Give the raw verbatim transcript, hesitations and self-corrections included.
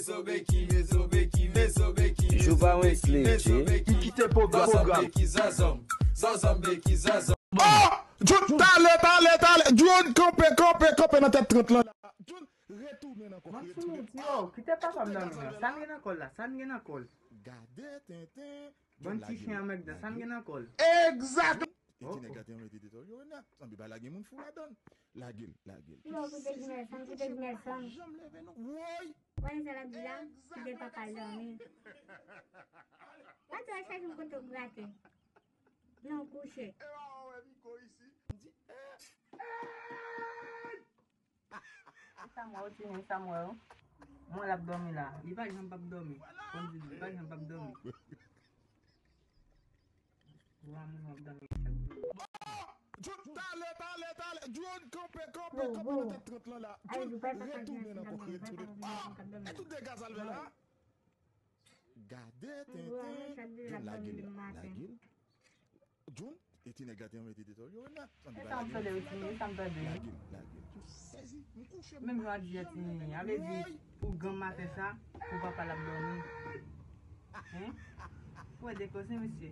Mesobeki, mesobeki, mesobeki, Jou pa mesobeki, Wesley, mesobeki. Ki kite pwogram. Zanzanm beki zanzanm, zanzanm beki zanzanm. Oh! Jun, talè, talè, talè. Jun, kanpe, kanpe, kanpe nan tèt trant lan la. Jun, retounen ankò. Mwen sou menti yo, kite papa m dòmi la. Sa n gen nan kò l la, sa n gen nan kò l. Gade tenten. Bann ti chen anmègdan, sa n gen nan kò l. Egzak. E ti nèg la te anmete detòl yo nèt. Sanble pa lage moun fou ladan. Lage l, lage l. Ki bò kote Jimèl Sam, kote Jimèl Sam. Janm leve non. Woy. Wè sa l ap di la, kite papa l dòmi. Pati w al chache yon kote w grate. Non, kouche. E pa wè Miko isi. M di, eh. Sa m wè w, tini, sa m wè w. Mwen l ap dòmi la. Li pa janm p ap dòmi. Kòm di, li pa janm p ap dòmi. Wa moun w ap dòmi chak jou. Jun, talè, talè, talè. Jun, kanpe, kanpe, kanpe nan tèt trant lan la. Jun, retounen ankò, retounen. Ah, e tout dega sa l fè la. Gade tenten. Jun, lage l, lage l. Jun, e ti nèg la te anmete detòl yo nèt. Sanble E pa sa m lage tande moun wi, fou tini, e sa m ladan. tande. Lage l, lage l. Jun sezi, m kouche. Menm jan w ap di a tini, a vle di pou granm maten sa, pou papa l ap dòmi. Hein? Pou wè de koze, mesye.